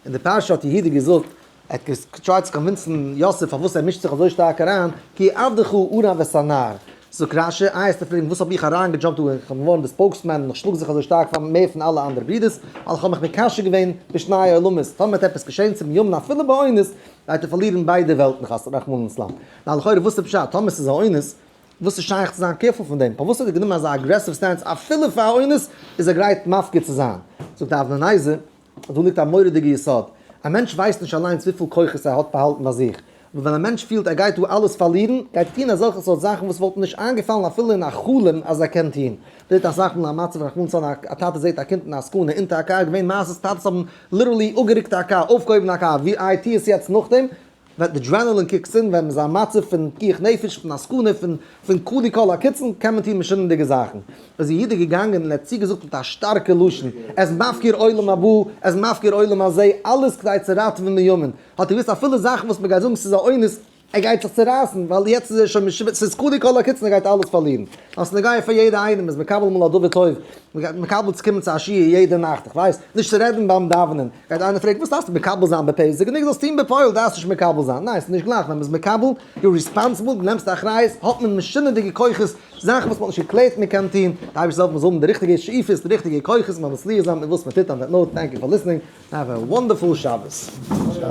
אין די פרשה האט יהודה געזאגט, ער האט גע try ט צו convince ן יוסף פארוואס ער מישט זיך אזוי שטארק אריין, כי עבדך ערב את הנער. זאגט רשי, איי וועסטו פרעגן וואס האב איך אריינגע jump ט דא, איך בין געווארן די spokesman און איך שלאג זיך אזוי שטארק פאר מער פון אלע אנדערע ברידערס, ווייל איך האב מיך מקשר געווען בשני עולמות, טאמער וועט עפעס געשען צו בנימין אפילו באונס, גייט ער פארלירן ביידע וועלטן חס רחמנא ליצלן. נאר לכאורה וואס איז פשט, טאמער ס'איז א אונס, וואס איז שייך צו זיין careful פון דעם? פארוואס האט ער גענומען אזא aggressive stance אפילו פאר א אונס איז ער גרייט מפקיר צו זיין? זאגט די אבני נזר, דא ליגט א מורא'דיגע יסוד, א מענטש ווייסט נישט אליינס וויפיל כוחות ער האט באהאלטן ביי זיך, אבער ווען א מענטש פילט ער גייט דא אלעס פארלירן, גייט ער טון אזעלכע סארט זאכן וואס וואלטן נישט איינגעפאלן אפילו אין א חלום אז ער קען טון. מ'זעט אסאך מאל א מצב רחמנא ליצלן א טאטע זעט א קינד אין א סכנה אונטער א קאר, געווען מעשות טאטעס האבן literally אפגערוקט א קאר, אויפגעהויבן א קאר, ווי איי טו עס יעצט נאכדעם, ווען די adrenaline kicks in, ווען מ'איז א מצב פון פיקוח נפש, פון א סכנה, פון פון כלו כל הקיצין, קען מען טון משונה'דיגע זאכן. איז יהודה געגאנגען און ער האט צוגעזאגט מיט א שטארקע לשון, ער איז מפקיר עולם הבא, ער איז מפקיר עולם הזה, אלעס כדי צו ראטעווען בנימין. האט ער געוואוסט אפילו זאכן וואס מ'גייט זאגן ס'איז א אונס, ער גייט זיך צורייסן, ווייל יעצט איז ער שוין משועבד, ס'איז כלו כל הקיצין, ער גייט אלעס פארלירן. אז ס'איז נוגע פאר יעדע איינעם, מ'איז מקבל אמאל א דבר טוב, מ'גייט מקבל צו קומען צו א שיעור יעדע נאכט, איך ווייס, נישט צו רעדן ביים דאווענען, גייט איינער פרעגן וואס דארפסטו מקבל זיין בפה, ס'איז גענוג זאלסט טון בפועל, דארפסט נישט מקבל זיין, ניין ס'איז נישט גלייך, ווען מ'איז מקבל, you're responsible, דו נעמסט אחריות, האט מען משונה'דיגע כוחות, זאכן וואס מ'האט נישט געקלערט מ'קען טון, די אייבערשטער זאל העלפן מ'זאל האבן די ריכטיגע שאיפות, די ריכטיגע כוחות, מ'זאל מצליח זיין מיט וואס מ'טוט, on that note, thank you for listening, have a wonderful שבת.